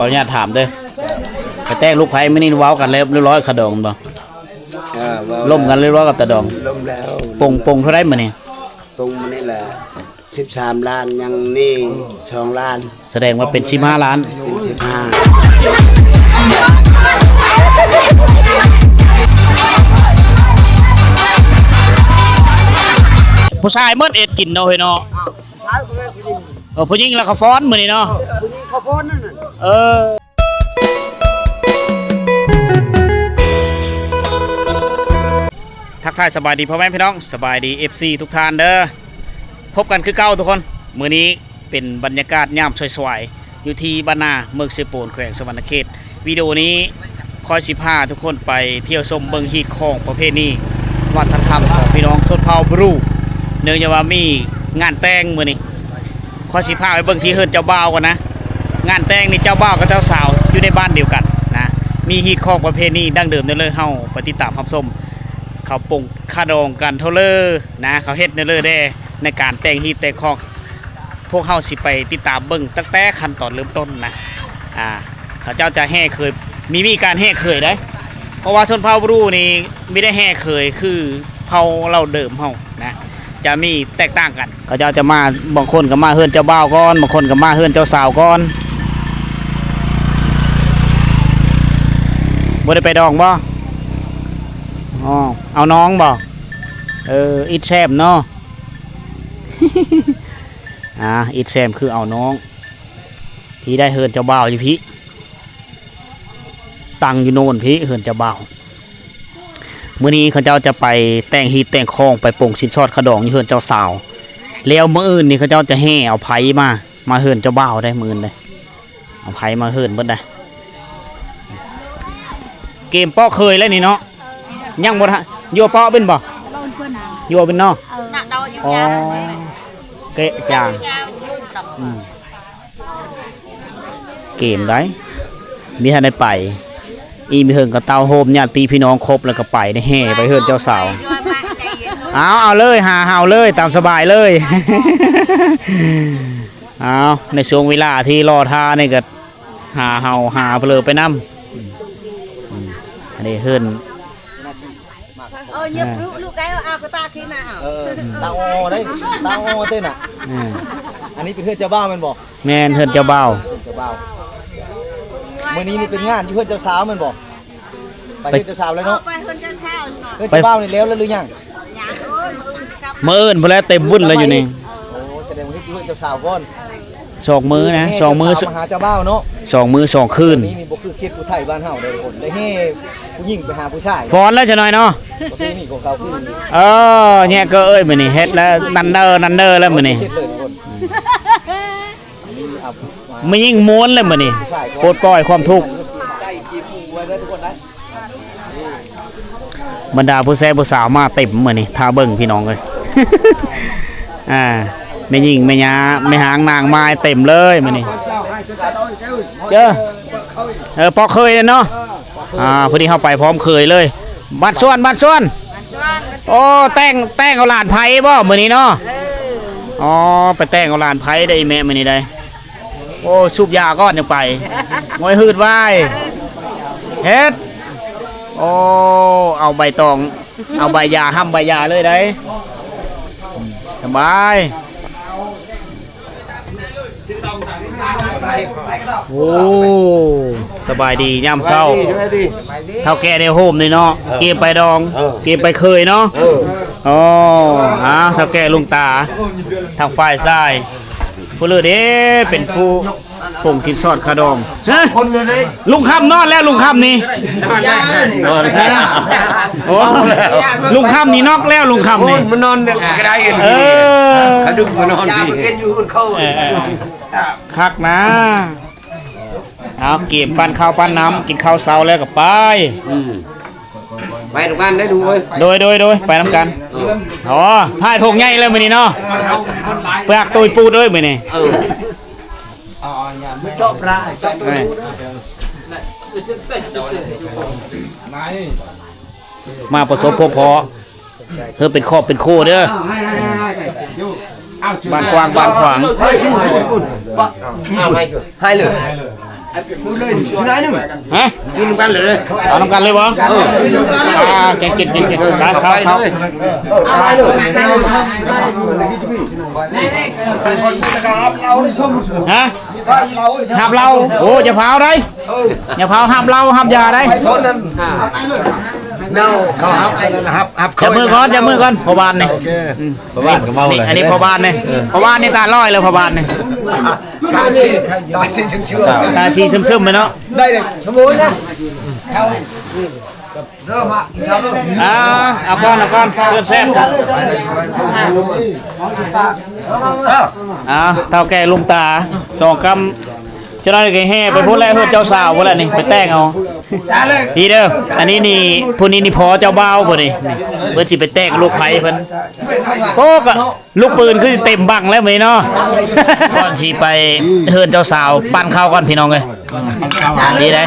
ຂໍອະນຸຍາດຖາມເດີ້ ໄປແຕ່ງລູກໃຜມື້ນີ້ ເວົ້າກັນແລ້ວຮຽບຮ້ອຍຄ່າດອງແມ່ນບໍ່? ເອີ ເວົ້າ ລົມກັນຮຽບຮ້ອຍກັບຕາດອງ. ລົມແລ້ວ. ປົງ ປົງເທົ່າໃດມື້ນີ້? ປົງມື້ນີ້ລະສິບສາມລ້ານ ຍັງໜີ້ສອງລ້ານ. ສະແດງວ່າເປັນສິບຫ້າລ້ານ. ເປັນສິບຫ້າ. ຜູ້ຊາຍໝົດເອັດກິນເນາະເຮີຍເນາະ. ເອີ ຜູ້ຍິງລະເຂົາຟ້ອນມື້ນີ້ເນາະ. ເອີ ຜູ້ຍິງເຂົາຟ້ອນນັ້ນນະ. ເອີ ທັກທາຍສະບາຍດີພໍ່ແມ່ພີ່ນ້ອງ ສະບາຍດີເອັຟຊີທຸກທ່ານເດີ້. ພົບກັນຄືເກົ່າທຸກຄົນ ມື້ນີ້ເປັນບັນຍາກາດຍາມສວາຍໆ ຢູ່ທີ່ບ້ານນາ ເມືອງເຊໂປນ ແຂວງສະຫວັນນະເຂດ. ວິດີໂອນີ້ຂ້ອຍຊິພາທຸກຄົນໄປທ່ຽວຊົມເບິ່ງຮີດຄອງປະເພນີ ວັດທະນະທຳຂອງພີ່ນ້ອງຊົນເຜົ່າບຣູ ເນື່ອງຈາກວ່າມີງານແຕ່ງມື້ນີ້. ຂ້ອຍຊິພາໄປເບິ່ງທີ່ເຮືອນເຈົ້າບ່າວກ່ອນນະ. ງານແຕ່ງນີ້ເຈົ້າບ່າວກັບເຈົ້າສາວຢູ່ໃນບ້ານດຽວກັນນະ. ມີຮີດຄອງປະເພນີດັ້ງເດີມແນວເລີ ເຮົາໄປຕິດຕາມຮັບຊົມ ເຂົາປົງຄ່າດອງກັນເທົ່າເລີນະ ເຂົາເຮັດແນວເລີແດ່ໃນການແຕ່ງຮີດແຕ່ງຄອງ. ພວກເຮົາຊິໄປຕິດຕາມເບິ່ງຕັ້ງແຕ່ຂັ້ນຕອນເລີ່ມຕົ້ນນະ. ອ່າ ເຂົາເຈົ້າຈະແຫ່ເຂີຍ ມີ ມີການແຫ່ເຂີຍໃດ໋ ເພາະວ່າຊົນເຜົ່າບຣູນີ້ບໍ່ໄດ້ແຫ່ເຂີຍຄືເຜົ່າເຫຼົ່າເດີມເຮົານະ ຈະມີແຕກຕ່າງກັນ. ເຂົາເຈົ້າຈະມາ ບາງຄົນກໍມາເຮືອນເຈົ້າບ່າວກ່ອນ ບາງຄົນກໍມາເຮືອນເຈົ້າສາວກ່ອນ. ບໍ່ໄດ້ໄປດອງບໍ່? ອໍ ເອົານ້ອງບໍ່? ເອີ ອິດແຊມເນາະ. ອ່າ ອິດແຊມຄືເອົານ້ອງ. ພີ້ໄດ້ເຮືອນເຈົ້າບ່າວຢູ່ພີ້ ຕັ້ງຢູ່ໂນ້ນພີ້ເຮືອນເຈົ້າບ່າວ. ມື້ນີ້ເຂົາເຈົ້າຈະໄປແຕ່ງຮີດແຕ່ງຄອງ ໄປປົງສິນສອດຄ່າດອງຢູ່ເຮືອນເຈົ້າສາວ ແລ້ວມື້ອື່ນນີ້ເຂົາເຈົ້າຈະແຫ່ເອົາໄພ້ມາ ມາເຮືອນເຈົ້າບ່າວໄດ໋ ມື້ອື່ນເດ້. ເອົາໃຜມາເຮີນເບິດໄດ໋. ເກມເປາະເຄີຍແລ້ວນີ້ເນາະ. ຍັງບໍ່ທັນ ຢູ່ເປາະເປັນບໍ່? ເວົ້າເພິ່ນ ຢູ່ເປັນເນາະ. ເອີ ອໍ ເກະຈາງ. ອືມ ເກມໃດ໋ ມີທັນໄດ້ໄປ. ອີ່ມີເຫິງກໍເຕົ້າໂຮມຍາດຕິພີ່ນ້ອງຄົບ ແລ້ວກໍໄປໄດ້ແຫ່ໄປເຮືອນເຈົ້າສາວ. ເອົາ ເອົາເລີຍ ຫາເຮົາເລີຍ ຕາມສະບາຍເລີຍ. ອ້າວ ໃນຊ່ວງເວລາທີ່ລໍຖ້ານີ້ກໍຫາເຮົາຫາເຜີໄປນຳ. ອືມ ອັນນີ້ເຮືອນ ເອີ ຍຽບລູກ ລູກໄດ້ເອົາກະຕາຂຶ້ນນະ. ເອີ ຕາອໍໄດ໋ ຕາອໍເດ້ນະ. ອືມ ອັນນີ້ເປັນເຮືອນເຈົ້າບ່າວແມ່ນບໍ່? ແມ່ນ ເຮືອນເຈົ້າບ່າວ ເຮືອນເຈົ້າບ່າວ. ມື້ນີ້ນີ້ເປັນງານຢູ່ເຮືອນເຈົ້າສາວແມ່ນບໍ່? ໄປເຮືອນເຈົ້າສາວແລ້ວເນາະ. ໄປເຮືອນເຈົ້າສາວເນາະ. ເຮືອນເຈົ້າບ່າວນີ້ແລ້ວແລ້ວຫຼືຍັງ? ຍັງ ເອີຍ ມື້ອື່ນຊິກັບ ມື້ອື່ນພຸ້ນແຫຼະ ເຕັມວຸ້ນແລ້ວຢູ່ນີ້. ໂອ້ ສະແດງວ່າເຮັດຢູ່ເຮືອນເຈົ້າສາວກ່ອນ. ເອີ ສອງມື້ນະ ສອງມື້ ມາຫາເຈົ້າບ່າວເນາະ. ສອງມື້ສອງຄືນ. ນີ້ບໍ່ຄືເຂດຜູ້ໄທບ້ານເຮົາເດ້ທຸກຄົນ ໄດ້ແຫ່ຜູ້ຍິງໄປຫາຜູ້ຊາຍ. ຟ້ອນແລ້ວຈັກໜ້ອຍເນາະ. ປະເພນີຂອງເຂົາຄື ເອີ ແຍກເກີເອີຍ ມື້ນີ້ເຮັດແລ້ວ ນັນເດີ ນັນເດີແລ້ວມື້ນີ້ ເສັດເລີຍທຸກຄົນ. ອືມ ແມ່ຍິງມ່ວນແລ້ວມື້ນີ້ ປົດປ່ອຍຄວາມທຸກ. ບັນດາຜູ້ແຊຜູ້ສາວມາເຕັມມື້ນີ້ ຖ້າເບິ່ງພີ່ນ້ອງເອີຍ. ອ່າ ແມ່ຍິງແມ່ຍ່າ ແມ່ຮ້າງນາງມາເຕັມເລີຍມື້ນີ້. ເຈີ ເອີ ເປາະເຄີຍເນາະ. ອ່າ ພໍດີເຮົາໄປພ້ອມເຄີຍເລີຍ. ບ້ານສວນ ບ້ານສວນ. ໂອ້ ແຕ່ງ ແຕ່ງເອົາຫຼານໃຜບໍ່ມື້ນີ້ເນາະ? ເອີ ອໍ ໄປແຕ່ງເອົາຫຼານໃຜໄດ້ອີ່ແມ່ມື້ນີ້ໄດ໋. ໂອ້ ສູບຢາກ່ອນຈັ່ງໄປ. ໂອ້ຍ ຮືດວາຍ ເຮັດ. ໂອ້ ເອົາໃບຕອງ ເອົາໃບຢາ ຫ້ຳໃບຢາເລີຍໄດ໋. ສະບາຍ. ໂອ້ ສະບາຍດີຍາມເຊົ້າ. ສະບາຍດີ ສະບາຍດີ. ເຖົ້າແກ່ໄດ້ໂຮມນີ້ເນາະ. ເອີ ເກມໄປດອງ ເອີ ເກມໄປເຄີຍເນາະ. ເອີ ອໍ ອ້າວ ເຖົ້າແກ່ລຸງຕາ ທາງຝ່າຍຊ້າຍ ຜູ້ເລີດເດ້ ເປັນຜູ້ປົງສິນສອດຄ່າດອງ. ຄົນເລີຍເດ້ ລຸງຄຳນອນແລ້ວ ລຸງຄຳນີ້. ໂອ້ ລຸງຄຳນີ້ນອກແລ້ວ ລຸງຄຳນີ້. ໂອ້ ມານອນກະໄດ້. ເອີ ເຂົາດຶງມານອນພີ້ ເປັນຢູ່ເຮືອນເຂົາ. ເອີ ເອີ ເອີ ຄັກນະ. ເອົາ ເກມປັ້ນເຂົ້າປັ້ນນ້ຳ ກິນເຂົ້າເຊົ້າແລ້ວກໍໄປ. ອືມ ໄປນຳກັນໄດ້ດູເວີຍ. ໂດຍ ໂດຍ ໂດຍ ໄປນຳກັນ. ເອີ ອໍ ພາຍໂພງໃຫຍ່ແລ້ວມື້ນີ້ເນາະ. ເປືອກຕຸ້ຍປູດເອີຍມື້ນີ້. ເອີ ເຈາະປາ ເຈາະຕູ. ມາປະສົບພົບພໍ້ ເອີ ເປັນຄອບເປັນຄົວເດີ. ບ້ານກວ້າງບ້ານຂວາງ. ໃຫ້ເລີຍ. ຮະ? ກິນນຳກັນເລີຍເດີ ເອົານຳກັນເລີຍບໍ່? ເອີ ອ່າ ກິນ ກິນ ກິນ ກິນ ໄປ ເຂົ້າ ເຂົ້າ ຮະ? ຮັບເຫຼົ້າ ໂອ້ ຢ່າຟ້າວໃດ ເອີ ຢ່າຟ້າວຮັບເຫຼົ້າຮັບຢາໃດ ເນາະ ເຂົາຮັບອັນນັ້ນ ຮັບ ຮັບ ຈັບມືກ່ອນ ຈັບມືກ່ອນ ພໍ່ບ້ານນີ້ ໂອເຄ ອືມ ພໍ່ບ້ານກໍເມົາແລ້ວ ອັນນີ້ພໍ່ບ້ານນີ້ ເອີ ພໍ່ບ້ານນີ້ຕາລອຍແລ້ວ ພໍ່ບ້ານນີ້ ຕາສີ ຕາສີຊຶມໆ ຕາສີຊຶມໆ ເລີຍເນາະ ໄດ້ເລີຍ ອ່າ ເອົາກ່ອນ ເອົາກ່ອນ ແຊບໆ ອ່າ ເຖົ້າແກ່ລຸງຕາ ສອງກຳ ເຈົ້າໜ້ອຍກໍແຫ່ໄປພຸ້ນແຫຼະ ເຮືອນເຈົ້າສາວພຸ້ນແຫຼະນີ້ ໄປແຕ່ງເອົາ ນີ້ເດີ ອັນນີ້ນີ້ ຜູ້ນີ້ນີ້ພໍ່ເຈົ້າບ່າວຜູ້ນີ້ ເພິ່ນຊິໄປແຕ່ງລູກໃຜເພິ່ນ ໂອ້ ກະລູກປືນຄືຊິເຕັມບັງແລ້ວມື້ນີ້ເນາະ ກ່ອນຊິໄປເຮືອນເຈົ້າສາວ ປັ້ນເຂົ້າກ່ອນພີ່ນ້ອງເອີຍ ດີໄດ໋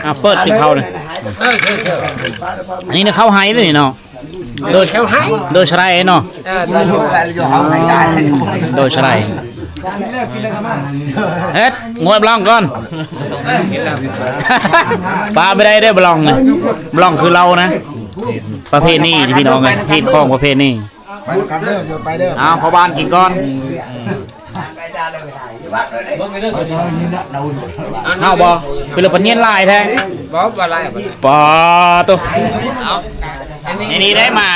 ອ່າ ເປີດຕິເຂົ້ານີ້ ອັນນີ້ນະເຂົ້າໄຮ່ເດ້ນີ້ເນາະ ໂດຍ ໂດຍສະໄລເນາະ ໂດຍສະໄລ ເຮັດ ງົວບລັອງກ່ອນ ປາໄປໄດ້ເດີບລັອງ ບລັອງຄືເຫຼົ້ານະ ປະເພນີພີ່ນ້ອງເອີຍ ຮີດຄອງປະເພນີ ໄປນຳກັນເດີ ຊິໄປເດີ ອ້າວ ພໍ່ບ້ານກິນກ່ອນ ເຮົາບໍ່ ເປັນລະປະນຽນຫຼາຍແທ້ ບໍ່ ບໍ່ຫຼາຍ ປາໂຕ ນີ້ໄດ້ມາ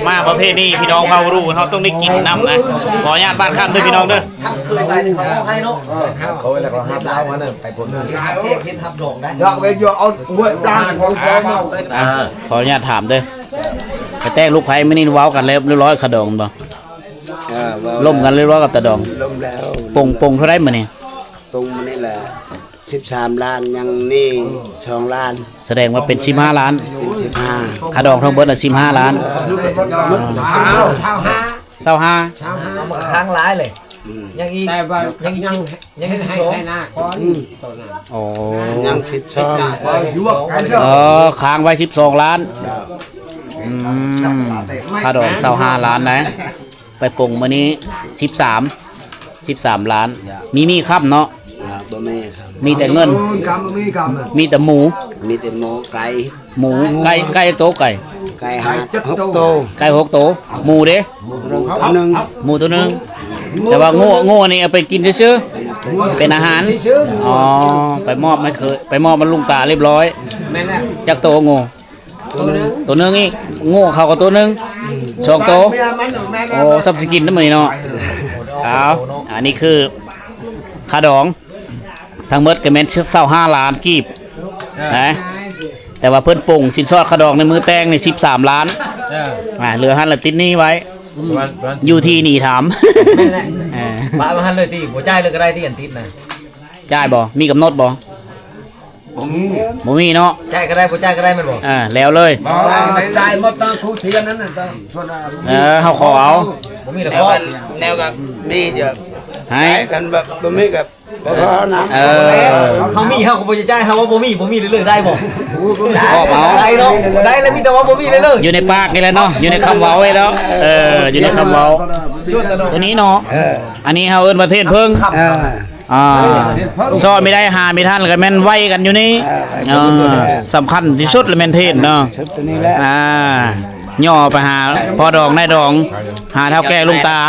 ມາປະເພນີພີ່ນ້ອງເຜົ່າຣູ ເຮົາຕ້ອງໄດ້ກິນນຳນະ ຂໍອະນຸຍາດບ້ານຂ້າມເດີພີ່ນ້ອງເດີ ເຄີຍໄປເຂົາເວົ້າໃຫ້ເນາະ ເຂົາເວລາເຂົາຮັບລາວຫັ້ນນະ ໄປພຸ້ນ ເຮັດຮັບດອງໄດ້ ເອົາ ຂໍອະນຸຍາດຖາມເດີ ໄປແຕ່ງລູກໃຜມື້ນີ້ ເວົ້າກັນແລ້ວຮຽບຮ້ອຍ ຄ່າດອງແມ່ນບໍ່? ເອີ ເວົ້າ ລົມກັນຮຽບຮ້ອຍກັບຕາດອງ ລົມແລ້ວ ປົງ ປົງເທົ່າໃດມື້ນີ້? ປົງມື້ນີ້ລະສິບສາມລ້ານ ຍັງໜີ້ສອງລ້ານ ສະແດງວ່າເປັນສິບຫ້າລ້ານ ເປັນສິບຫ້າ ຄ່າດອງທັງເບິດລະສິບຫ້າລ້ານ ເອີ ໝົດ ຊາວຫ້າ ຊາວຫ້າ ຊາວຫ້າ ມັນຄ້າງຫຼາຍເລີຍ ອືມ ຍັງອີກ ແຕ່ວ່າຍັງ ຍັງ ຍັງໃຫ້ໄຖນາກ່ອນ ອືມ ໂຕນັ້ນ ອໍ ຍັງສິບສອງ ເອີ ຄ້າງໄວ້ສິບສອງລ້ານ ອືມ ຄ່າດອງຊາວຫ້າລ້ານນະ ໄປປົງມື້ນີ້ສິບສາມ ສິບສາມລ້ານ ມີ ມີຄ້ຳເນາະ ບໍ່ມີຄ້ຳ ມີແຕ່ເງິນ ມີແຕ່ໝູ ມີແຕ່ໝູ ໄກ່ ໝູ ໄກ່ ໄກ່ຈັກໂຕ ໄກ່ ໄກ່ຫ້າ ຫົກໂຕ ໄກ່ຫົກໂຕ ໝູເດ? ໝູໂຕໜຶ່ງ ໝູໂຕໜຶ່ງ ແຕ່ວ່າງົວ ງົວນີ້ເອົາໄປກິນຊື່ໆ ເປັນອາຫານ ອໍ ໄປມອບໃຫ້ເຂີຍ ໄປມອບໃຫ້ລຸງຕາຮຽບຮ້ອຍ ຈັກໂຕງົວ? ໂຕໜຶ່ງ ໂຕໜຶ່ງອີກ ງົວເຂົາກໍໂຕໜຶ່ງ ສອງໂຕ ໂອ້ ຊຳຊິກິນນຳມື້ນີ້ເນາະ ເອົາ ອັນນີ້ຄືຄ່າດອງ ທັງໝົດກໍແມ່ນຊາວຫ້າລ້ານກີບ ເອີ ນະ ແຕ່ວ່າເພິ່ນປົງສິນສອດຄ່າດອງໃນມື້ແຕ່ງນີ້ສິບສາມລ້ານ ເອີ ອ່າ ເຫຼືອຫັ້ນລະຕິດໜີ້ໄວ້ ອືມ ຢູ່ທີ່ໜີ້ຖາມ ແມ່ນແຫຼະ ເອີ ປະມາຫັ້ນເລີຍຕິ ບໍ່ຈ່າຍເລີຍກໍໄດ້ຕິ ອັນຕິດນະ ຈ່າຍບໍ່? ມີກຳນົດບໍ່? ບໍ່ມີ ບໍ່ມີເນາະ ຈ່າຍກໍໄດ້ ບໍ່ຈ່າຍກໍໄດ້ແມ່ນບໍ່? ເອີ ແລ້ວເລີຍ ບໍ່ ຈ່າຍໝົດຕາງຄູ່ທຽນນັ້ນນະ ຕາງສ່ວນ ເອີ ເຮົາຂໍເອົາ ບໍ່ມີລະຂໍ ແນວກໍມີຢູ່ ໃຫ້ ຄັນແບບບໍ່ມີກໍບໍ່ພໍນຳ ເອີ ເຮົາມີເຮົາກໍບໍ່ຈະຈ່າຍ ເຮົາວ່າບໍ່ມີ ບໍ່ມີເລີຍໆ ໄດ້ບໍ່? ໄດ້ເນາະ ໄດ້ແລ້ວ ມີແຕ່ວ່າບໍ່ມີເລີຍໆ ຢູ່ໃນປາກນີ້ແຫຼະເນາະ ຢູ່ໃນຄຳເວົ້ານີ້ແຫຼະ ເອີ ຢູ່ໃນຄຳເວົ້າ ໂຕນີ້ເນາະ ເອີ ອັນນີ້ເຮົາເອີ້ນວ່າເທນເພິ່ງ ເອີ ອ່າ ຊອກບໍ່ໄດ້ຫາບໍ່ທັນ ກໍແມ່ນໄຫວ້ກັນຢູ່ນີ້ ເອີ ສຳຄັນທີ່ສຸດລະແມ່ນເທນເນາະ ຊຸດໂຕນີ້ແຫຼະ ອ່າ ຍໍໄປຫາພໍ່ດອງນາຍດອງ ຫາເຖົ້າແກ່ລຸງຕາ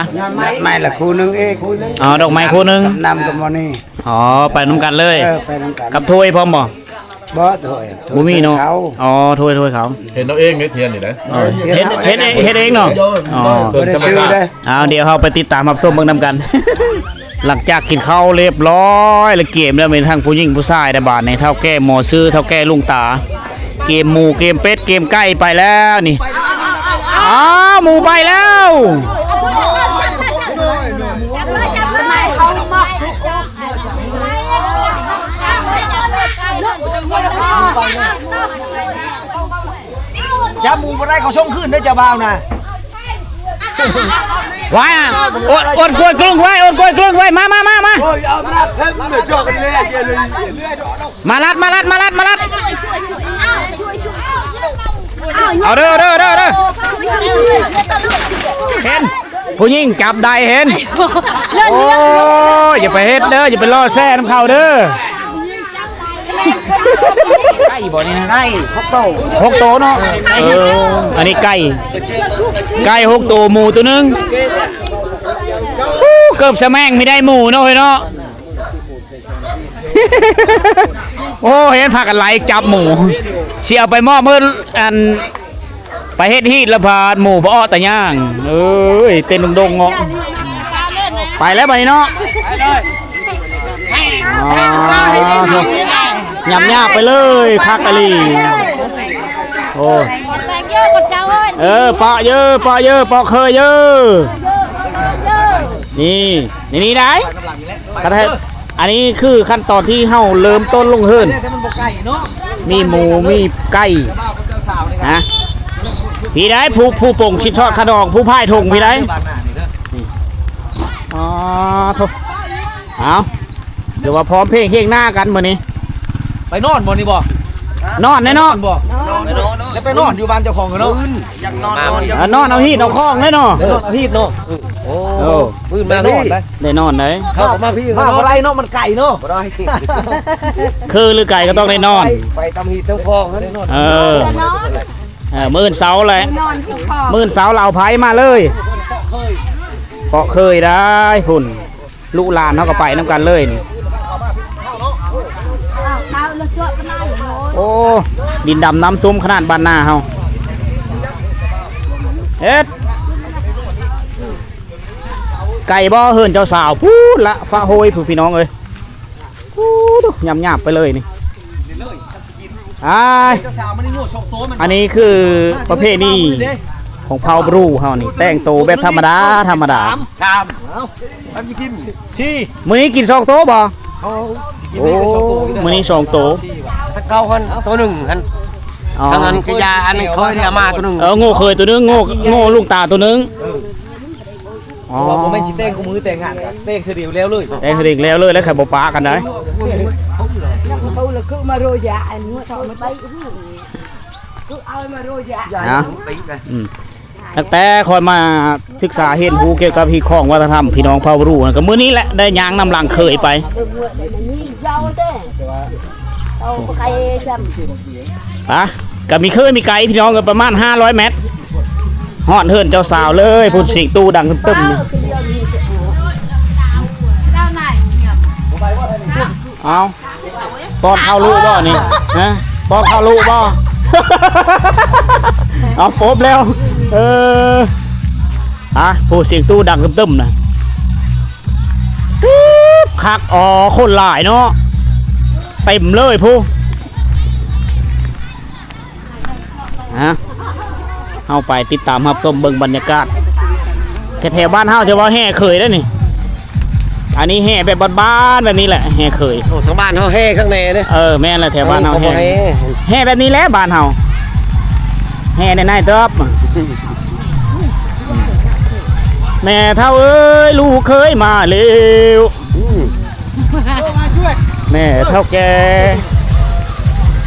ມັດໄມ້ລະຄູ່ໜຶ່ງອີກ ອໍ ດອກໄມ້ຄູ່ໜຶ່ງ ກັບນ້ຳກັບໝໍນີ້ ອໍ ໄປນຳກັນເລີຍ ເອີ ໄປນຳກັນ ກັບຖ້ວຍພ້ອມບໍ່? ບໍ່ ຖ້ວຍ ຖ້ວຍ ບໍ່ມີເນາະ ເຂົາ ອໍ ຖ້ວຍ ຖ້ວຍເຂົາ ເຮັດເອົາເອງເດ້ທຽນນີ້ນະ ເອີ ເຮັດ ເຮັດເອງ ເຮັດເອງເນາະ ອໍ ບໍ່ໄດ້ຊື້ເດ້ ເອົາ ດຽວເຮົາໄປຕິດຕາມຮັບຊົມເບິ່ງນຳກັນ ຫຼັງຈາກກິນເຂົ້າຮຽບຮ້ອຍ ແລະ ເກມແລ້ວ ມີທັງຜູ້ຍິງຜູ້ຊາຍໃນບາດນີ້ ເຖົ້າແກ່ໝໍຊື່ ເຖົ້າແກ່ລຸງຕາ ເກມໝູ ເກມເປັດ ເກມໄກ່ໄປແລ້ວນີ້ ອ້າວ ໝູໄປແລ້ວ ຈັບໝູບໍ່ໄດ້ ເຂົາສົ່ງຄືນເດີ ເຈົ້າບ່າວນະ. ໄວ້ອະ ອົດ ອົດກ້ວຍກຶ້ງໄວ້ ອົດກ້ວຍກຶ້ງໄວ້ ມາ ມາ ມາ ມາ ມາລັດ ມາລັດ ມາລັດ ມາລັດ ເອົາເດີ ເດີ ເດີ ເດີ ເຫັນ ຜູ້ຍິງຈັບໄດ້ເຫັນ ໂອ້ຍ ຢ່າໄປເຮັດເດີ ຢ່າໄປລໍ້ແຊນຳເຂົາເດີ. ໄກ່ບໍ່ນີ້ນະ? ໄກ່ຫົກໂຕ ຫົກໂຕເນາະ ເອີ ອັນນີ້ໄກ່ ໄກ່ຫົກໂຕ ໝູໂຕໜຶ່ງ ໂອ້ ເກີບສະແໝງມີໄດ້ໝູເນາະເຮີ້ຍເນາະ. ໂອ້ ເຫັນພາກັນໄລ່ຈັບໝູ ຊິເອົາໄປມອບເພິ່ນ ອັນ ໄປເຮັດຮີດລະບາດ ໝູບໍ່ເອາະຕາຍ່າງ ເອີຍ ເຕັ້ນດົງໆເນາະ ໄປແລ້ວບັດນີ້ເນາະ ອໍ ຫຍ້ຳຍາບໄປເລີຍ ຄັກອີ່ຫຼີ ໂອ້ ເອີ ປະເຢີ ປະເຢີ ປະເຄີຍເຢີ ນີ້ ໃນນີ້ໄດ້ ຄັນໃຫ້ ອັນນີ້ຄືຂັ້ນຕອນທີ່ເຮົາເລີ່ມຕົ້ນລົງເຮືອນ ມີໝູ ມີໄກ່ ຮະ ພີ້ໄດ້ ຜູ້ ຜູ້ປົງຊິນທອດຂະດອງ ຜູ້ພາຍຖົງພີ້ໄດ້ ອໍ ໂທ້ ເອົາ ຖືວ່າພ້ອມເພງຮຽງໜ້າກັນມື້ນີ້ ໄປນອນບໍ່ນີ້ບໍ່? ນອນແນ່ເນາະ ນອນບໍ່? ໄດ້ໄປນອນຢູ່ບ້ານເຈົ້າຂອງເນາະ ເອີ ນອນເອົາຮີດເອົາຄອງເລີຍເນາະ ໄປນອນເອົາຮີດເນາະ ໂອ້ ມື້ມາພີ້ ໄດ້ນອນໄດ໋ ເຂົ້າມາພີ້ ມາບໍ່ໄດ້ເນາະ ມັນໄກເນາະ ບໍ່ໄດ້ ຄືຫຼືໄກກໍຕ້ອງໄດ້ນອນ ໄປ ໄປຕຳຮີດຕຳຄອງຫັ້ນ ເອີ ເອີ ມື້ອື່ນເຊົ້າແຫຼະ ມື້ອື່ນເຊົ້າລາວໄພມາເລີຍ ເປາະເຄີຍໄດ້ພຸ້ນ ລູກຫຼານເຮົາກໍໄປນຳກັນເລີຍນີ້ ໂອ້ ດິນດຳນ້ຳຊຸ່ມຂະໜາດບ້ານນາເຮົາ ເຮັດ ໄກບໍ່ເຮືອນເຈົ້າສາວ ພຸ້ນລະ ຟ້າໂຮຍພຸ້ນ ພີ່ນ້ອງເອີຍ ໂອ້ ຫຍ້ຳຍາບໄປເລີຍນີ້ ອ້າຍ ອັນນີ້ຄືປະເພນີຂອງເຜົ່າບຣູເຮົານີ້ ແຕ່ງໂຕແບບທຳມະດາ ທຳມະດາ ຊາມ ເອົາ ໃຜຊິກິນ ສີ່ ມື້ນີ້ກິນສອງໂຕບໍ່? ເຮົາຊິກິນ ໂອ້ ມື້ນີ້ສອງໂຕ ທັງເກົ່າຫັ້ນໂຕໜຶ່ງຫັ້ນ ອໍ ທັງອັນຂະຢາອັນເຄີຍໄດ້ເອົາມາໂຕໜຶ່ງ ເອີ ໂງ່ເຄີຍໂຕໜຶ່ງ ໂງ່ ໂງ່ລຸງຕາໂຕໜຶ່ງ ເອີ ອໍ ເພາະວ່າບໍ່ແມ່ນຊິແຕ່ງຄູ່ມື້ແຕ່ງງານ ແຕ່ງເທື່ອດຽວແລ້ວເລີຍ ແຕ່ງເທື່ອດຽວແລ້ວເລີຍ ແລ້ວໃຜບໍ່ປະກັນໄດ໋ ເຂົາລະຄືມາໂຣຍຢາອັນຫົວເຖົ້າມັນໄປ ຄືເອົາມາໂຣຍຢາ ນະ ອືມ ຕັ້ງແຕ່ຂ້ອຍມາສຶກສາຮຽນຮູ້ກ່ຽວກັບຮີດຄອງວັດທະນະທຳພີ່ນ້ອງເຜົ່າບຣູນະ ກໍມື້ນີ້ແຫຼະ ໄດ້ຍ່າງນຳຫຼັງເຄີຍໄປ ອ່ະ ກໍມີເຄີຍມີໄກພີ່ນ້ອງເອີຍ ປະມານຫ້າຮ້ອຍແມັດ ຮອດເຮືອນເຈົ້າສາວເລີຍ ພຸ້ນ ສຽງຕູ້ດັງຕຶ້ມໆ ເອົາ ປ້ອນເຂົ້າລູກບໍ່ນີ້ ຮະ ປ້ອນເຂົ້າລູກບໍ່ ເອົາ ປົບແລ້ວ ເອີ ອະ ຜູ້ ສຽງຕູ້ດັງຕຶ້ມໆນະ ປີບ ຄັກ ອໍ ຄົນຫຼາຍເນາະ ເຕັມເລີຍຜູ້ ຮະ ເຮົາໄປຕິດຕາມຮັບຊົມເບິ່ງບັນຍາກາດ ແຖວໆບ້ານເຮົາຈະເວົ້າແຫ່ເຂີຍເດ້ນີ້ ອັນນີ້ແຫ່ແບບບ້ານໆແບບນີ້ແຫຼະ ແຫ່ເຂີຍ ໂອ້ ທາງບ້ານເຮົາແຫ່ຂ້າງໃນເດ້ ເອີ ແມ່ນແຫຼະ ແຖວບ້ານເຮົາແຫ່ ເຮົາບໍ່ແຫ່ ແຫ່ແບບນີ້ແຫຼະບ້ານເຮົາ ແຫ່ໃນໆເຕີບ ແມ່ເຖົ້າເອີຍ ລູກເຂີຍມາແລ້ວ ອືມ ແມ່ເຖົ້າແກ່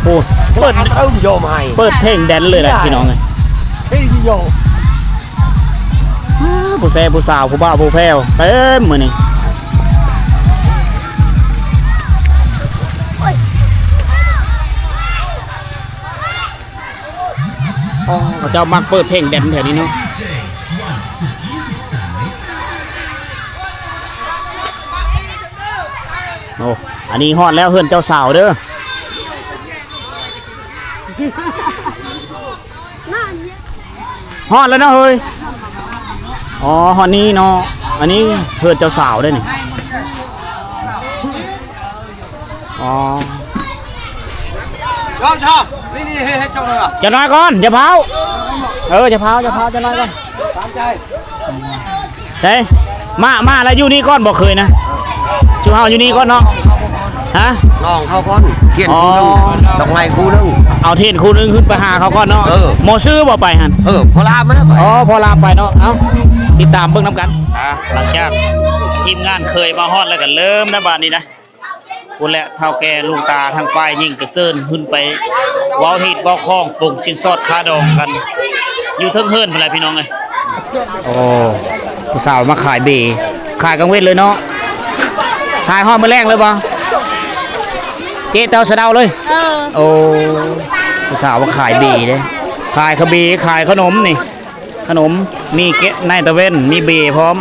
ໂອ້ ເປີດ ເອີ ໂຍມໃຫ້ ເປີດເພງແດນເລີຍແຫຼະພີ່ນ້ອງເອີຍ ເອີ ໂຍມ ອ້າ ຜູ້ແຊຜູ້ສາວ ຜູ້ບ່າວຜູ້ແພ້ວ ເຕັມມື້ນີ້ ເຂົາເຈົ້າມັກເປີດເພງແດນແຖວນີ້ເນາະ. ໂອ້ ອັນນີ້ຮອດແລ້ວເຮືອນເຈົ້າສາວເດີ. ຮອດແລ້ວເນາະເຮີ້ຍ. ອໍ ຮອດນີ້ເນາະ. ອັນນີ້ເຮືອນເຈົ້າສາວເດ້ນີ້. ອໍ ຊອບ ຊອບ ນີ້ ນີ້ ເຮັດ ເຮັດ ເຈົ້າໜ້ອຍ ເຈົ້າໜ້ອຍກ່ອນ ຢ່າພ້າວ. ເອີ ຢ່າພ້າວ ຢ່າພ້າວ ເຈົ້າໜ້ອຍກ່ອນ. ຕາມໃຈ ເດ້ ມາ ມາແລ້ວຢູ່ນີ້ກ່ອນບໍ່ເຄີຍນະ. ຊຸມເຮົາຢູ່ນີ້ກ່ອນເນາະ. ຮະ ນ້ອງເຂົາກ່ອນ ທຽນຄູ່ໜຶ່ງ ອໍ ດອກໄມ້ຄູ່ໜຶ່ງ ເອົາທຽນຄູ່ໜຶ່ງຂຶ້ນໄປຫາເຂົາກ່ອນເນາະ. ເອີ ໝໍຊື່ບໍ່ໄປຫັ້ນ? ເອີ ພໍ່ລາມໄປ. ອໍ ພໍ່ລາມໄປເນາະ. ເອົ້າ ຕິດຕາມເບິ່ງນຳກັນ. ອ່າ ຫຼັງຈາກທີມງານເຄີຍມາຮອດແລ້ວກໍເລີ່ມນະບາດນີ້ນະ. ພຸ້ນແຫຼະ ເຖົ້າແກ່ລຸງຕາທາງຝ່າຍຍິງກໍເຊີນຂຶ້ນໄປເວົ້າຮີດເວົ້າຄອງ ປົງສິນສອດຄ່າດອງກັນ ຢູ່ເທິງເຮືອນພຸ້ນແຫຼະພີ່ນ້ອງເອີຍ. ໂອ້ ຜູ້ສາວມາຂາຍເບ ຂາຍກາງເວັນເລີຍເນາະ ຂາຍຮອດມື້ແລງເລີຍບໍ່ ເຈ ຕໍ່ສະເດົາເລີຍ? ເອີ ໂອ້ ຜູ້ສາວມາຂາຍເບເດ້ ຂາຍຂະເບ ຂາຍຂະໜົມນີ້. ຂະໜົມ ມີເກະ ໃນຕາເວັນ ມີເບພ້ອມ.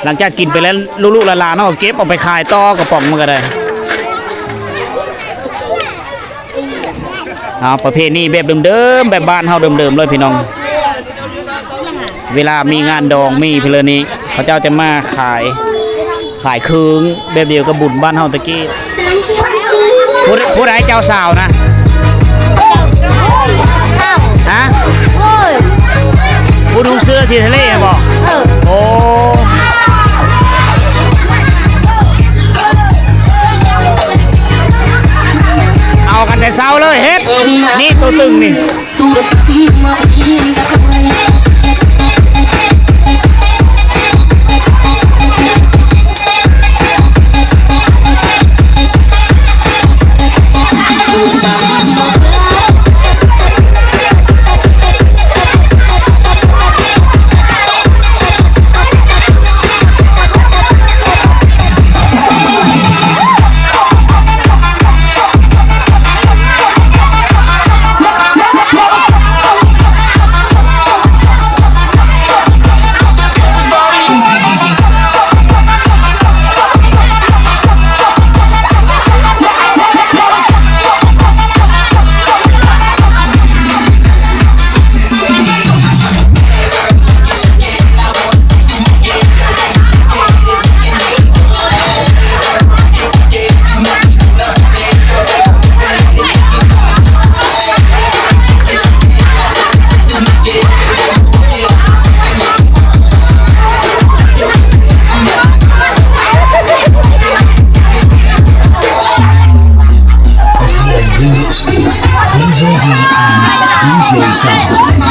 ຫຼັງຈາກກິນໄປແລ້ວ ລູກໆຫຼານໆເຮົາກໍເກັບເອົາໄປຂາຍຕໍ່ ກະປ໋ອງມັນກໍໄດ້. ເອົາ ປະເພນີແບບເດີມໆ ແບບບ້ານເຮົາເດີມໆເລີຍພີ່ນ້ອງ. ເວລາມີງານດອງ ມີເພິ່ນນີ້ ເຂົາເຈົ້າຈະມາຂາຍ ຂາຍເຄື່ອງແບບດຽວກັບບຸນບ້ານເຮົາຕະກີ້. ຜູ້ ຜູ້ໃດເຈົ້າສາວນະ? ຮະ? ຜູ້ນຸ່ງເສື້ອທີ່ທະເລຫັ້ນບໍ? ເອີ ໂອ້ ເອົາກັນແຕ່ເຊົ້າເລີຍ ເຮັດ ນີ້ໂຕຕຶງນີ້.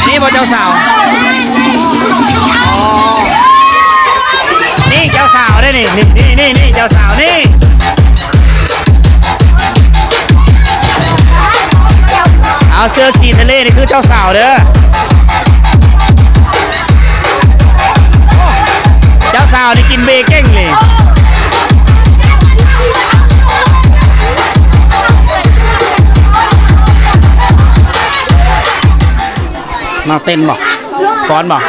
ນີ້ບໍ່ເຈົ້າສາວ? ອໍ ນີ້ເຈົ້າສາວເດ້ນີ້ ນີ້ ນີ້ ນີ້ ນີ້ເຈົ້າສາວນີ້. ເອົາ ເສື້ອສີທະເລນີ້ຄືເຈົ້າສາວເດີ. ເຈົ້າສາວນີ້ກິນເບເກັ່ງເລີຍ. ມາເຕັ້ນບໍ່? ຟ້ອນບໍ່?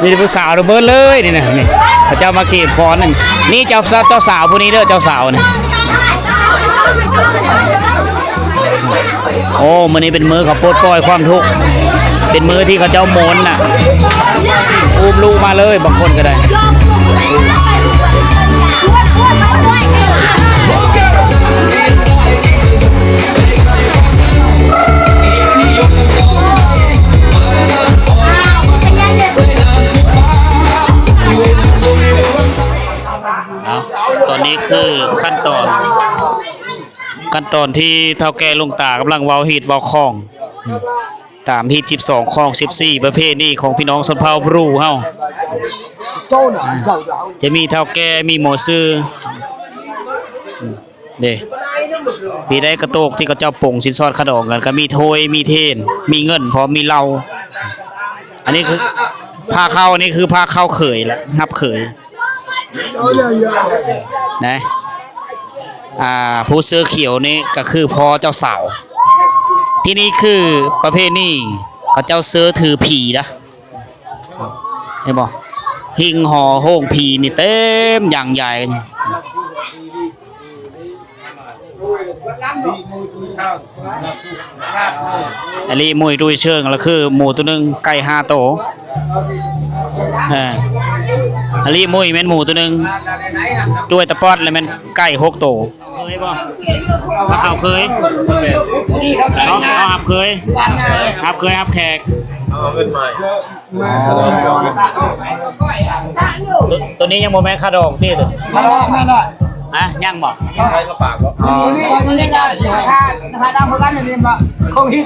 ມີແຕ່ຜູ້ສາວເບີດເລີຍນີ້ນະ ນີ້ ເຂົາເຈົ້າມາເກມຟ້ອນນັ້ນ. ນີ້ເຈົ້າ ເຈົ້າສາວຜູ້ນີ້ເດີ ເຈົ້າສາວນີ້. ໂອ້ ມື້ນີ້ເປັນມື້ເຂົາປົດປ່ອຍຄວາມທຸກ ເປັນມື້ທີ່ເຂົາເຈົ້າມົນນະ ອຸ້ມລູກມາເລີຍ ບາງຄົນກໍໄດ້. ເອົາ ຕອນນີ້ຄືຂັ້ນຕອນ ຂັ້ນຕອນທີ່ເຖົ້າແກ່ລຸງຕາກຳລັງເວົ້າຮີດເວົ້າຄອງ ຕາມຮີດສິບສອງຄອງສິບສີ່ ປະເພນີຂອງພີ່ນ້ອງຊົນເຜົ່າບຣູເຮົາ ຈະມີເຖົ້າແກ່ ມີໝໍຊື່ ເດ້ ມີໄດ້ກະໂຕກທີ່ເຂົາເຈົ້າປົງສິນສອດຄ່າດອງກັນ ກະມີຖ້ວຍ ມີເທນ ມີເງິນ ພ້ອມມີເຫຼົ້າ. ອັນນີ້ຄືພາເຂົ້າ ອັນນີ້ຄືພາເຂົ້າເຂີຍລະ ຮັບເຂີຍ ນະ. ອ່າ ຜູ້ເສື້ອຂຽວນີ້ກະຄືພໍ່ເຈົ້າສາວ. ທີ່ນີ້ຄືປະເພນີ ເຂົາເຈົ້າເຊີຖືຜີນະ. ເຫັນບໍ່? ຫິ້ງຫໍໂຮງຜີນີ້ເຕັມຢ່າງໃຫຍ່. ອາລີ ມຸຍ ຕຸ້ຍ ເຊີງ ລະຄືໝູໂຕໜຶ່ງ ໄກ່ຫ້າໂຕ. ເອີ ອາລີ ມຸຍ ແມ່ນໝູໂຕໜຶ່ງ ດ້ວຍຕະປອດ ລະແມ່ນໄກ່ຫົກໂຕ. ເຄີຍບໍ່? ພາເຂົ້າເຄີຍ? ເຂົາ ເຂົາຮັບເຄີຍ? ຮັບເຄີຍ ຮັບແຂກ. ອໍ ໂຕ ໂຕນີ້ຍັງບໍ່ແມ່ນຄ່າດອງຕິ? ຮະ? ຍັງບໍ່? ອໍ ຄ່າ ຄ່າດຳຄືກັນນີ້ບໍ່? ຄົງຮິດ.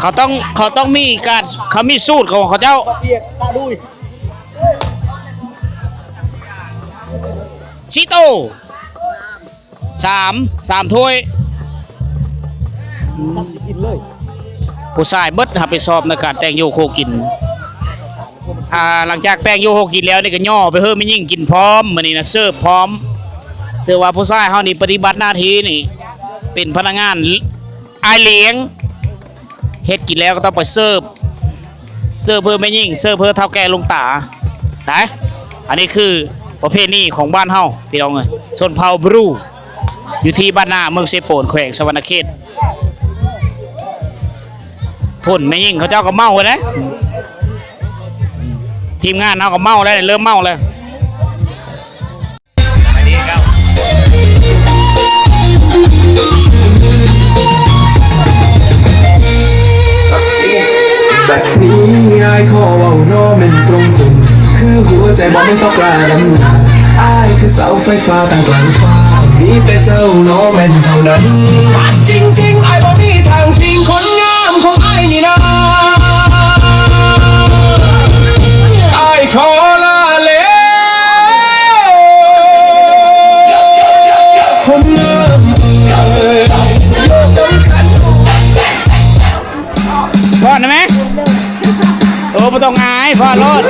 ເຂົາຕ້ອງ ເຂົາຕ້ອງມີການ ເຂົາມີສູດຂອງເຂົາເຈົ້າ. ສີ່ໂຕ ສາມ ສາມຖ້ວຍ. ຜູ້ຊາຍເບິດຮັບຜິດຊອບໃນການແຕ່ງຢູ່ຄູ່ກິນ. ອ່າ ຫຼັງຈາກແຕ່ງຢູ່ຄູ່ກິນແລ້ວນີ້ ກໍຍໍໄປເຮີແມ່ຍິງກິນພ້ອມ. ມື້ນີ້ນະ ເສີບພ້ອມ. ຖືວ່າຜູ້ຊາຍເຮົານີ້ປະຕິບັດໜ້າທີ່ນີ້ ເປັນພະນັກງານອ້າຍລ້ຽງ. ເຮັດກິນແລ້ວກໍຕ້ອງໄປເສີບ ເສີບເພື່ອແມ່ຍິງ ເສີບເພື່ອເຖົ້າແກ່ລຸງຕາໄດ໋. ອັນນີ້ຄືປະເພນີຂອງບ້ານເຮົາ ພີ່ນ້ອງເອີຍ. ຊົນເຜົ່າບຣູ ຢູ່ທີ່ບ້ານນາ ເມືອງເຊໂປນ ແຂວງສະຫວັນນະເຂດ. ພຸ້ນແມ່ຍິງເຂົາເຈົ້າກໍເມົາແລ້ວ ທີມງານເຮົາກໍເມົາແລ້ວ ເລີ່ມເມົາແລ້ວ. ແບບນີ້ອ້າຍຂໍເວົ້າໜໍ່ແມ່ນຕົງໆ ຄືຫົວໃຈບໍ່ແມ່ນຕົກລາດຳນາ ອ້າຍຄືເສົາໄຟຟ້າຕັ້ງກາງຟ້າ ມີແຕ່ເຈົ້າໜໍ່ແມ່ນເທົ່ານັ້ນ ຮັກຈິງໆ ອ້າຍບໍ່ມີທາງຖິ້ມຄົນງາມຂອງອ້າຍນີ້ນາ ອ້າຍຂໍລາແລ້ວ ຄົນງາມເອີຍ ຢູ່ນຳກັນ ຟ້ອນໄດ້ໄໝ? ໂອ້ ບໍ່ຕ້ອງອາຍ ຟ້ອນໂລດ.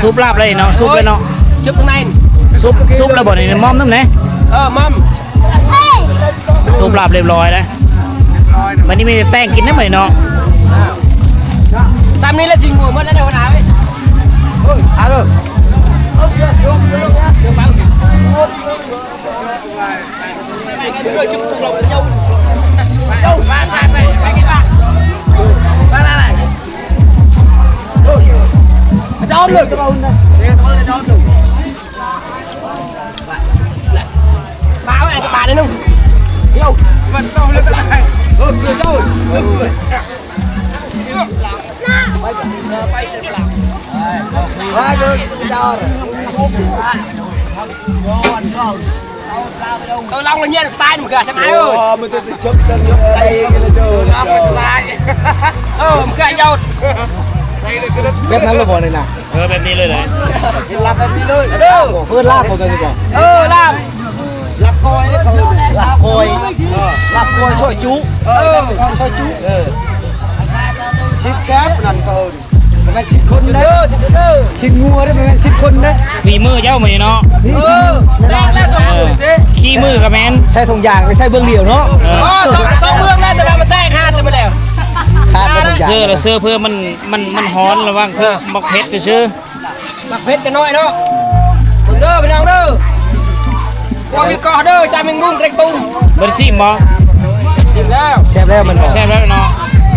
ສູບລາບເລີຍເນາະ ສູບເລີຍເນາະ ຈຸບຂ້າງໃນ ສູບ ສູບແລ້ວບໍ່ນີ້ ມອມນຳແດ່ ເອີ ມອມ ສູບລາບຮຽບຮ້ອຍແລ້ວ ບັດນີ້ມີແຕ່ແຕ່ງກິນໄດ້ບັດນີ້ເນາະ ສ່ຳນີ້ລະຊິງົວໝົດແລ້ວເດີຫົວໜ້າເອີຍ ເອີ ເອົາເດີ ເອີ ລອງລະຍຽນສະໄຕລ໌ມັນກະສະໄໝເອີຍ ມັນຈະຈົບ ຈະຈົບໄຕ ລອງສະໄຕລ໌ ເອີ ມັນກະເຍົາ ແບບນັ້ນລະບໍ່ນີ້ນະ ເອີ ແບບນີ້ເລີຍນະ ເຮັດລາບແບບນີ້ເລີຍ ເອີ ເພິ່ນລາບບໍ່ ເອີ ລາບ ລາບກ້ອຍເດ້ ລາບກ້ອຍ ເອີ ລາບກ້ອຍຊອຍຈຸ ເອີ ລາບກ້ອຍຊອຍຈຸ ເອີ ຊິດແຊບນັ້ນເຂົາ ບໍ່ແມ່ນຊິດຄົນເດ້ ຊິດເດີ ຊິດງົວເດ້ ບໍ່ແມ່ນຊິດຄົນເດ້ ຝີມືເຈົ້າມື້ນີ້ເນາະ ນີ້ ເອີ ຊິດ ແຕກແລ້ວສອງເບື້ອງເດ້ ຂີ້ມືກໍແມ່ນ ໃຊ້ຖົງຢາງ ໃຊ້ເບື້ອງດຽວເນາະ ເອີ ສອງ ສອງເບື້ອງແລ້ວ ແຕ່ວ່າມັນແຕກຫາດແລ້ວ ຂາດແລ້ວຖົງຢາງ ເຊີລະເຊີເພື່ອມັນ ມັນ ມັນຮ້ອນລະຫວ່າງ ເອີ ໝາກເຜັດກະຊື່ ໝາກເຜັດກະນ້ອຍເນາະ ເບິ່ງເດີພີ່ນ້ອງເດີ ພວກມີກອກເດີ ຈາມິງມຸງເກຣັງຕຸງ ບໍ່ໄດ້ຊີມບໍ່? ຊີມແລ້ວ ແຊບແລ້ວແມ່ນບໍ່? ແຊບແລ້ວເນາະ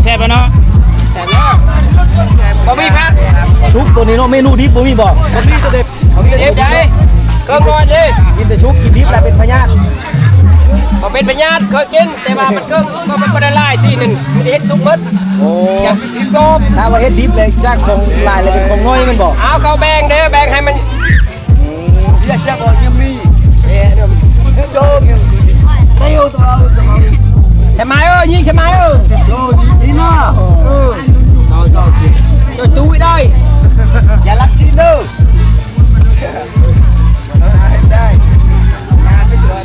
ແຊບແລ້ວເນາະ ແຊບແລ້ວ ບໍ່ມີຜັກ ສຸກໂຕນີ້ເນາະ ເມນູດິບບໍ່ມີບໍ່? ບໍ່ມີໂຕດິບ ດິບໃດ ເຄິ່ງຮ້ອຍເດ້ ກິນແຕ່ສຸກ ກິນດິບແລ້ວເປັນພະຍາດ ບໍ່ເປັນພະຍາດ ເຄີຍກິນ ແຕ່ວ່າມັນເຄິ່ງ ມັນບໍ່ໄດ້ຫຼາຍຊີ້ໜຶ່ງ ມີແຕ່ເຮັດສຸກໝົດ ໂອ້ ຢາກກິນກອບ ຖ້າວ່າເຮັດດິບແລ້ວຈາກຂອງຫຼາຍແລ້ວເປັນຂອງໜ້ອຍແມ່ນບໍ່? ເອົາ ເຂົາແບ່ງເດ້ ແບ່ງໃຫ້ມັນ ອືມ ເບຍເຊຍບໍ່ຍັງມີ ເອີ ໂດມ ໃສ່ມາເອີຍ ຍິງໃສ່ມາເອີຍ ໂດດີນະ ເອີ ເຈົ້າ ເຈົ້າ ເຈົ້າ ຕູ້ໄດ້ ຢ່າລັກຊີ້ນເດີ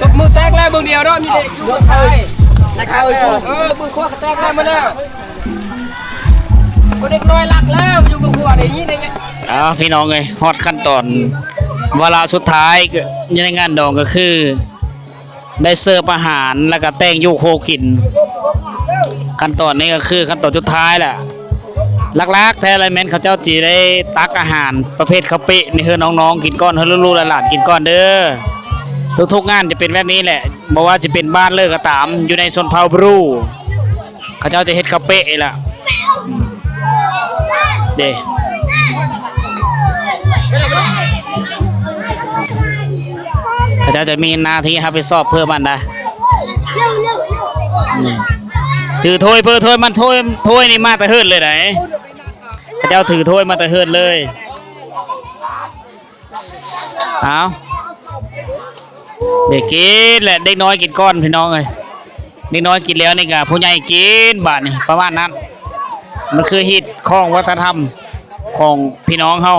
ສົບມືແຕກແລ້ວເບິ່ງດຽວເນາະ ມີແຕ່ຢູ່ໃສ່ ເອີ ມືຂວາກໍແຕກແລ້ວໝົດແລ້ວ. ເດັກນ້ອຍລັກແລ້ວ ຢູ່ກັບຜົວໄດ້ຍິນໄດ້ຫຍັງ. ອ້າວ ພີ່ນ້ອງເອີຍ ຮອດຂັ້ນຕອນວາລະສຸດທ້າຍ ຢູ່ໃນງານດອງກໍຄື ໄດ້ເສີບອາຫານ ແລ້ວກໍແຕ່ງຢູ່ຄູ່ກິນ. ຂັ້ນຕອນນີ້ກໍຄືຂັ້ນຕອນສຸດທ້າຍແຫຼະ. ຫຼັກໆແທ້ລະແມ່ນເຂົາເຈົ້າຊິໄດ້ຕັກອາຫານປະເພດເຂົ້າເປະໃນເຮືອນນ້ອງໆກິນກ່ອນ, ໃຫ້ລູກໆຫຼານໆກິນກ່ອນເດີ້. ທຸກໆງານຈະເປັນແບບນີ້ແຫຼະ, ບໍ່ວ່າຊິເປັນບ້ານເລີກກໍຕາມ, ຢູ່ໃນຊົນເຜົ່າບຣູ ເຂົາເຈົ້າຈະເຮັດເຂົ້າເປະນີ້ລະ. ເດ້ ເຂົາເຈົ້າຈະມີໜ້າທີ່ຮັບຜິດຊອບເພີ່ມຫັ້ນນະ. ຖືຖ້ວຍ ເພິ່ນຖ້ວຍ ມັນຖ້ວຍ ຖ້ວຍນີ້ມາແຕ່ເຮືອນເລີຍໃດ໋. ເຂົາເຈົ້າຖືຖ້ວຍມາແຕ່ເຮືອນເລີຍ. ເອົາ ໄດ້ກິນແຫຼະ ເດັກນ້ອຍກິນກ່ອນ ພີ່ນ້ອງເອີຍ. ເດັກນ້ອຍກິນແລ້ວນີ້ກະຜູ້ໃຫຍ່ກິນບາດນີ້ ປະມານນັ້ນ. ມັນຄືຮີດຄອງວັດທະນະທຳຂອງພີ່ນ້ອງເຮົາ.